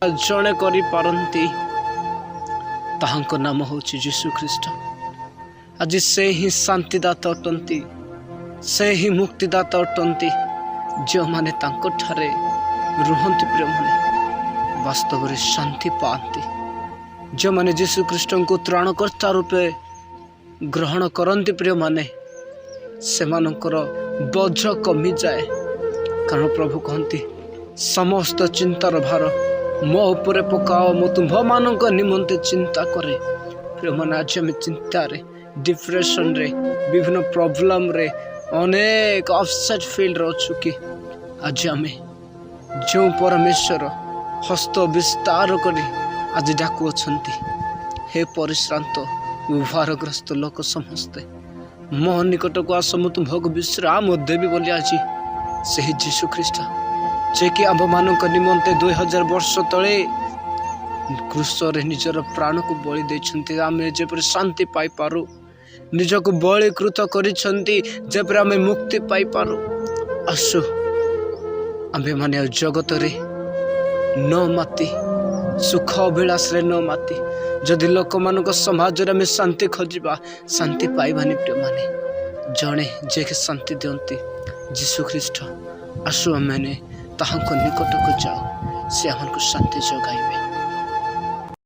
ଜଣେ କରିପାରନ୍ତି, ତାହାଙ୍କ ନାମ ହେଉଛି ଯୀଶୁ ଖ୍ରୀଷ୍ଟ। ଆଜି ସେ ହିଁ ଶାନ୍ତିଦାତା ଅଟନ୍ତି, ସେ ହିଁ ମୁକ୍ତିଦାତା ଅଟନ୍ତି। ଯେଉଁମାନେ ତାଙ୍କଠାରେ ରୁହନ୍ତି ପ୍ରିୟମାନେ, ବାସ୍ତବରେ ଶାନ୍ତି ପାଆନ୍ତି। ଯେଉଁମାନେ ଯୀଶୁଖ୍ରୀଷ୍ଟଙ୍କୁ ତ୍ରାଣକର୍ତ୍ତା ରୂପେ ଗ୍ରହଣ କରନ୍ତି ପ୍ରିୟମାନେ, ସେମାନଙ୍କର ବୋଝ କମିଯାଏ। କାରଣ ପ୍ରଭୁ କହନ୍ତି, "ସମସ୍ତ ଚିନ୍ତାର ଭାର ମୋ ଉପରେ ପକାଅ, ମୁଁ ତୁମ୍ଭମାନଙ୍କ ନିମନ୍ତେ ଚିନ୍ତା କରେ।" ପ୍ରିୟମାନେ, ଆଜି ଆମେ ଚିନ୍ତାରେ, ଡିପ୍ରେସନରେ, ବିଭିନ୍ନ ପ୍ରୋବ୍ଲେମରେ, ଅନେକ ଅପସେଟ୍ ଫିଲ୍ଡରେ ଅଛୁ କି? ଆଜି ଆମେ ଯେଉଁ ପରମେଶ୍ୱର ହସ୍ତ ବିସ୍ତାର କରି ଆଜି ଡାକୁଅଛନ୍ତି, "ହେ ପରିଶ୍ରାନ୍ତ ଭାରଗ୍ରସ୍ତ ଲୋକ ସମସ୍ତେ, ମୋ ନିକଟକୁ ଆସ, ମୁଁ ତୁମ୍ଭକୁ ବିଶ୍ରାମ ଦେବି" ବୋଲି ଆଜି ସେହି ଯୀଶୁ ଖ୍ରୀଷ୍ଟ, ଯେ କି ଆମ୍ଭମାନଙ୍କ ନିମନ୍ତେ 2000 ବର୍ଷ ତଳେ କ୍ରୁଶରେ ନିଜର ପ୍ରାଣକୁ ବଳି ଦେଇଛନ୍ତି, ଆମେ ଯେପରି ଶାନ୍ତି ପାଇପାରୁ, ନିଜକୁ ବଳିକୃତ କରିଛନ୍ତି ଯେପରି ଆମେ ମୁକ୍ତି ପାଇପାରୁ। ଆସୁ ଆମ୍ଭେମାନେ ଆଉ ଜଗତରେ ନ ମାତି, ସୁଖ ଅଭିଳାଷରେ ନ ମାତି। ଯଦି ଲୋକମାନଙ୍କ ସମାଜରେ ଆମେ ଶାନ୍ତି ଖୋଜିବା, ଶାନ୍ତି ପାଇବାନି ପ୍ରିୟମାନେ। ଜଣେ ଯିଏକି ଶାନ୍ତି ଦିଅନ୍ତି, ଯୀଶୁ ଖ୍ରୀଷ୍ଟ। ଆସୁ ଆମେମାନେ ତାହାଙ୍କ ନିକଟକୁ ଯାଉ, ସେ ଆମକୁ ଶାନ୍ତି ଯୋଗାଇବେ।